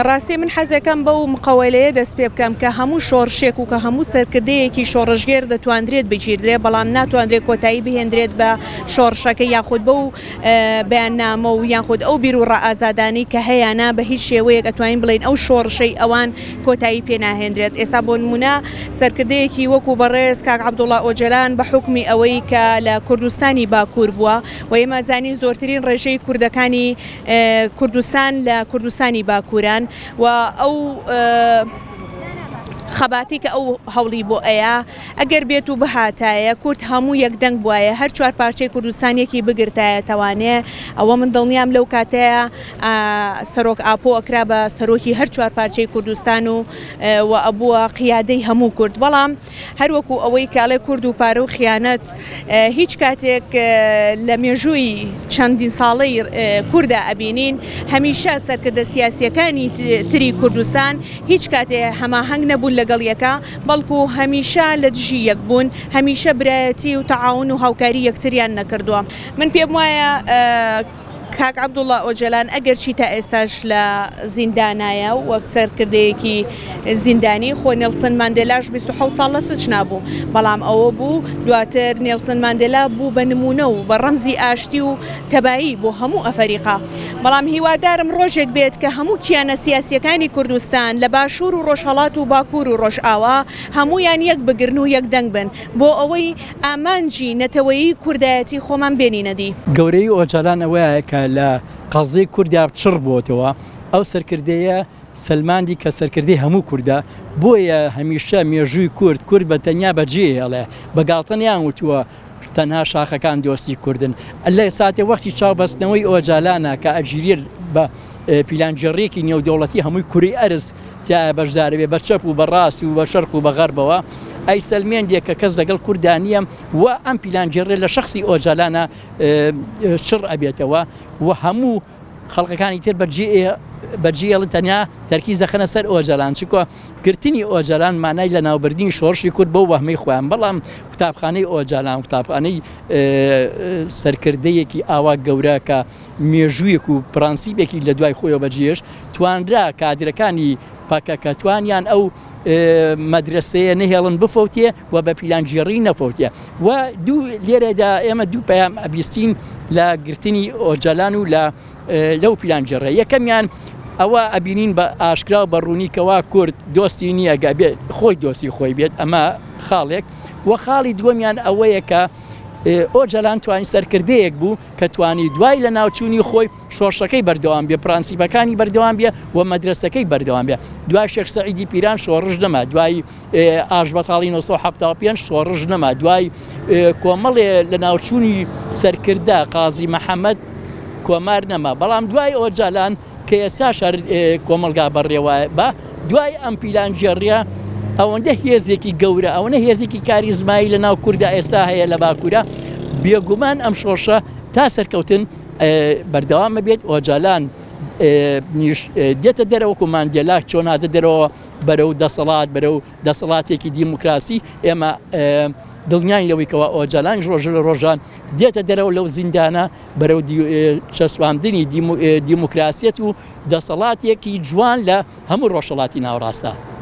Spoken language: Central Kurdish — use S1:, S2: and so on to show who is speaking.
S1: ڕاستی من حەزەکەم بەو مقەوەلەیە دەست پێ بکەم کە هەموو شۆڕشێک و کە هەموو سەرکردەیەکی شۆڕشگێر دەتواندرێت بگیردرێت بەڵام ناتواندرێت کۆتایی بهێندرێت بە شۆڕشەکە یاخود بەو بەیاننامە و یاخود ئەو بیروڕا ئازادانەی کە هەیانە بە هیچ شێوەیەک ئەتوانین بڵێین ئەو شۆڕشەی ئەوان کۆتایی پێ ناهێندرێت. ئێستا بۆ نموونە سەرکردەیەکی وەکو بەڕێز کاک عەبدوڵا ئۆجەلان بە حوکمی ئەوەی کە لە کوردستانی باکوور بووە و ئێمە ئەزانین زۆرترین ڕێژەی کوردەکانی کوردستان لە کوردستانی باکووران و ئەو خەباتەی کە ئەو هەوڵی بۆ ئەیا ئەگەر بێت و بهاتایە کورد هەموو یەک دەنگ بوایە هەر چوار پارچەی کوردستان یەکی بگرتایە تەوانێ ئەوە من دڵنیام لەو کاتەیە سەرۆک ئاپۆ ئەکرا بە سەرۆکی هەر چوار پارچەی کوردستان و و ئەبووە قیادەی هەموو کورد بەڵام هەر وەکو ئەوەی کە ئەڵێ کورد و پارە و خیانەت هیچ کاتێک لە مێژووی چەندین ساڵەی کوردا ئەبینین هەمیشە سەرکردە سیاسیەکانی تری کوردستان هیچ کاتێ هەماهەنگ نەبوون لەگەڵ یەکا بەڵکو هەمیشە لە دژی یەک بوون، هەمیشە برایەتی و تەعاون و هاوکاری یەکتریان نەکردووە. من پێم وایە کاک عەبدوڵا ئۆجەلان ئەگەرچی تا ئێستاش لە زیندانایە وەک سەرکردەیەکی زیندانی، خۆ نێڵسن ماندێلاش 27 ساڵ لە سجنا بوو، بەڵام ئەوە بوو دواتر نێڵسن ماندێلا بوو بە نموونە و بە ڕەمزی ئاشتی و تەبایی بۆ هەموو ئەفەریقا. بەڵام هیوادارم ڕۆژێک بێت کە هەموو کیانە سیاسییەکانی کوردستان لە باشوور و ڕۆژهەڵات و باکوور و ڕۆژئاوا هەموویان یەک بگرن و یەک دەنگ بن بۆ ئەوەی ئامانجی نەتەوەیی کوردایەتی خۆمان بێنینە دی.
S2: گەورەیی ئۆجالان ئەوەیە کە لە قەزیەی کوردا چڕ بۆتەوە، ئەو سەرکردەیە سەلماندی کە سەرکردەی هەموو کوردە، بۆیە هەمیشە مێژووی کورد، کورد بە تەنیا بەجێ ئەهێڵێ، بە گاڵتە نەیان وتووە تەنها شاخەکان دۆستی کوردن. لە ساتێ وەختی چاو بەستنەوەی ئۆجالانە کە ئەگیرێت بە پیلانگێڕیەکی نێودەوڵەتی هەمووی کورەی ئەرز تیایا بەشدارەبێ بە چەپ و بە ڕاست و بە شەرق و بە غەربەوە ئەیسەلمێندێ کە کەس لەگەڵ کوردا نییە و ئەم پیلانگێڕیە لە شەخسی ئۆجالانە چڕ ئەبێتەوە و هەموو خەڵکەکانی تر بەجێ تەنیا تەرکیز دەخەنە سەر ئۆجالان چکۆ گرتنی ئۆجالان مانای لە ناوبردنی شۆڕشی کورد بۆ وەهمەی خۆیان بەڵام قوتابخانەی ئۆجالان قوتابخانەی سەرکردەیەکی ئاوا گەورە کە مێژوویەک و پرەنسیپێکی لە دوای خۆیەوە بەجێهێشت توانرا کادرەکانی پەکەکە توانیان ئەو مەدرەسەیە نەهێڵن بفەوتێ و بە پیلانگێڕی نەفەوتێ و دوو لێرەدا ئێمە دوو پەیام ئەبیستین لە گرتنی ئۆجالان و لە لەو پیلانگێڕە یەکەمیان ئەوە ئەبینین بە ئاشکرا و بە ڕوونی کەوا کورد دۆستی نییە گە بێت خۆی دۆستی خۆی بێت ئەمە خاڵێک و خاڵی دووەمیان ئەوەیە کە ئۆجالان توانی سەرکردەیەک بوو کە توانی دوای لە ناوچوونی خۆی شۆڕشەکەی بەردەوام بێ، پرەنسیپەکانی بەردەوام بێ و مەدرەسەکەی بەردەوام بێ. دوای شێخ سەعیدی پیران شۆڕش نەما، دوای ئاشبەتاڵی 975 شۆڕش نەما، دوای کۆمەڵێ لەناوچوونی سەرکردە قازی محەمەد کۆمار نەما، بەڵام دوای ئۆجالان کە ئێستاش هەر کۆمەڵگا بەڕێوە بە دوای ئەم پیلانگێڕیە ئەوەندە هێزێکی گەورە ئەوەنە هێزێکی کاریزمایی لە ناو کووردا ئێستا هەیە لە باکوورە بێگومان ئەم شۆڕشە تا سەرکەوتن بەردەوامە بێت ئۆجالان دێتە دەرەوە وەکو ماندێلا چۆن هاتە دەرەوە بەرەو دەسەڵات بەرەو دەسەڵاتێکی دیموکراسی ئێمە دڵنیاین لەوەی کەوا ئۆجالانیش ڕۆژە لە ڕۆژان دێتە دەرەوە لەو زیندانە بەرەو چەسپاندنی دیموکراسیەت و دەسەڵاتێکی جوان لە هەموو ڕۆژهەڵاتی ناوەڕاستە.